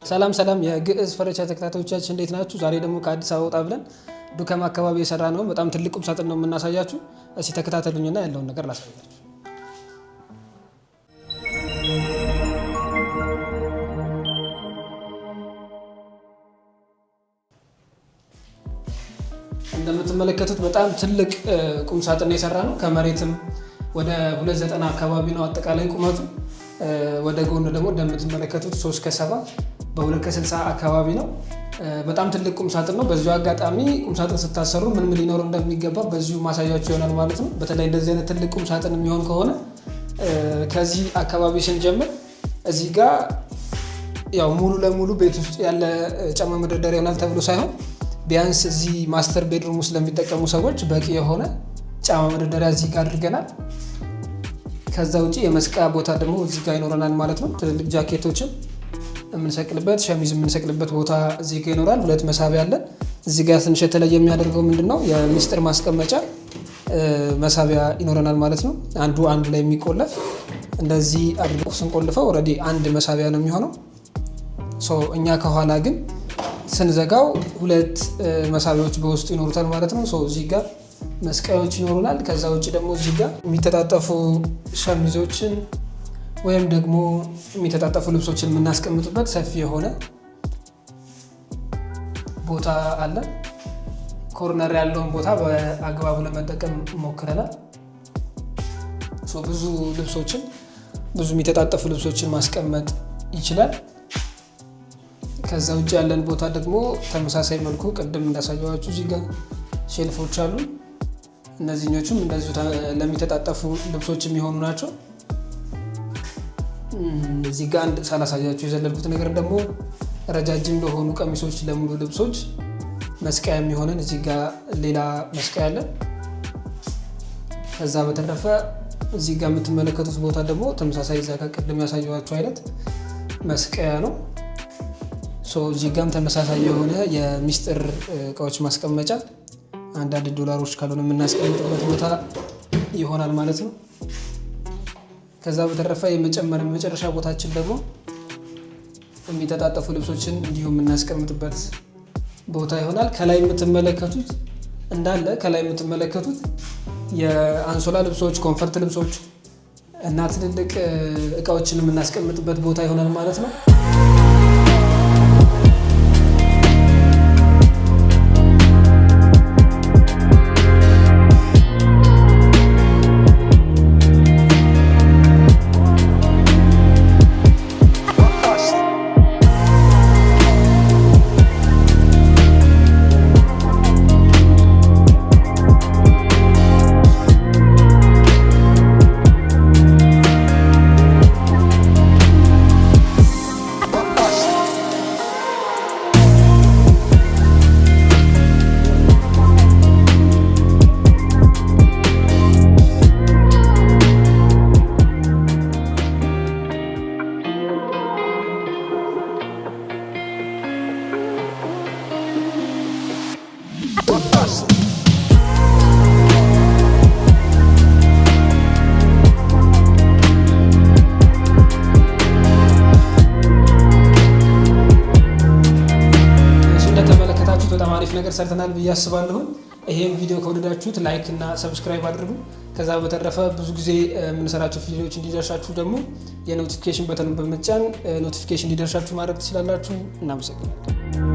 ሰላም ሰላም የግዕዝ ፈርኒቸር ተከታታዮቻችን፣ እንዴት ናችሁ? ዛሬ ደግሞ ከአዲስ አበባ ወጣ ብለን ዱከም አካባቢ የሰራነው በጣም ትልቅ ቁም ሳጥን ነው የምናሳያችሁ። እስኪ ተከታተሉኝና ያለውን ነገር ላሳያችሁ። እንደምትመለከቱት በጣም ትልቅ ቁም ሳጥን የሰራነው። ከመሬትም ወደ 2.90 አካባቢ ነው አጠቃላይ ቁመቱ። ወደ ጎን ደግሞ እንደምትመለከቱት 3 ከ70 በ2 ከ60 አካባቢ ነው። በጣም ትልቅ ቁም ሳጥን ነው። በዚሁ አጋጣሚ ቁም ሳጥን ስታሰሩ ምን ምን ሊኖረው እንደሚገባ በዚሁ ማሳያችሁ ይሆናል ማለት ነው። በተለይ እንደዚህ አይነት ትልቅ ቁም ሳጥን የሚሆን ከሆነ ከዚህ አካባቢ ስንጀምር እዚህ ጋር ያው ሙሉ ለሙሉ ቤት ውስጥ ያለ ጫማ መደርደሪያ ይሆናል ተብሎ ሳይሆን ቢያንስ እዚህ master bedroom ውስጥ ለሚጠቀሙ ሰዎች በቂ የሆነ ጫማ መደርደሪያ እዚህ ጋር አድርገናል። ከዛ ውጭ የመስቀያ ቦታ ደግሞ እዚህ ጋር ይኖረናል ማለት ነው። ትልልቅ ጃኬቶችን የምንሰቅልበት፣ ሸሚዝ የምንሰቅልበት ቦታ እዚህ ጋር ይኖራል። ሁለት መሳቢያ አለን። እዚህ ጋር ትንሽ የተለየ የሚያደርገው ምንድን ነው? የሚስጥር ማስቀመጫ መሳቢያ ይኖረናል ማለት ነው። አንዱ አንዱ ላይ የሚቆለፍ፣ እንደዚህ አድርገው ስንቆልፈው already አንድ መሳቢያ ነው የሚሆነው። So እኛ ከኋላ ግን ስንዘጋው ሁለት መሳቢያዎች በውስጡ ይኖሩታል ማለት ነው። So እዚህ ጋር መስቀያዎች ይኖሩናል። ከዛ ውጭ ደግሞ እዚህ ጋር የሚተጣጠፉ ሸሚዞችን ወይም ደግሞ የሚተጣጠፉ ልብሶችን የምናስቀምጥበት ሰፊ የሆነ ቦታ አለ። Corner ያለውን ቦታ በአግባቡ ለመጠቀም ሞክረናል። So ብዙ ልብሶችን፣ ብዙ የሚተጣጠፉ ልብሶችን ማስቀመጥ ይችላል። ከዛ ውጭ ያለን ቦታ ደግሞ ተመሳሳይ መልኩ ቅድም እንዳሳየኋችሁ እዚህ ጋር shelf ኦች አሉ። እነዚህኞቹም እንደዚሁ ለሚተጣጠፉ ልብሶች የሚሆኑ ናቸው። እዚህ ጋር አንድ ሳላሳያችሁ የዘለልኩት ነገር ደግሞ ረጃጅም ለሆኑ ቀሚሶች፣ ለሙሉ ልብሶች መስቀያ የሚሆነን እዚህ ጋር ሌላ መስቀያ አለ። ከዛ በተረፈ እዚህ ጋር የምትመለከቱት ቦታ ደግሞ ተመሳሳይ እዛ ጋር ቅድም ያሳየኋችሁ አይነት መስቀያ ነው። So እዚህ ጋም ተመሳሳይ የሆነ የሚስጥር እቃዎች ማስቀመጫ፣ አንዳንድ ዶላሮች ካልሆነ የምናስቀምጥበት ቦታ ይሆናል ማለት ነው። ከዛ በተረፈ የመጨመር የመጨረሻ ቦታችን ደግሞ የሚተጣጠፉ ልብሶችን እንዲሁም የምናስቀምጥበት ቦታ ይሆናል። ከላይ የምትመለከቱት እንዳለ ከላይ የምትመለከቱት የአንሶላ ልብሶች፣ comfort ልብሶች እና ትልልቅ እቃዎችን የምናስቀምጥበት ቦታ ይሆናል ማለት ነው። Bust. እንደተመለከታችሁት በጣም አሪፍ ነገር ሰርተናል ብዬ አስባለሁኝ። ይሄን ቪዲዮ ከወደዳችሁት like እና subscribe አድርጉ። ከዛ በተረፈ ብዙ ጊዜ የምንሰራቸው ቪዲዮዎች እንዲደርሳችሁ ደግሞ የ notification button በመጫን notification እንዲደርሳችሁ ማድረግ ትችላላችሁ። እናመሰግናለን።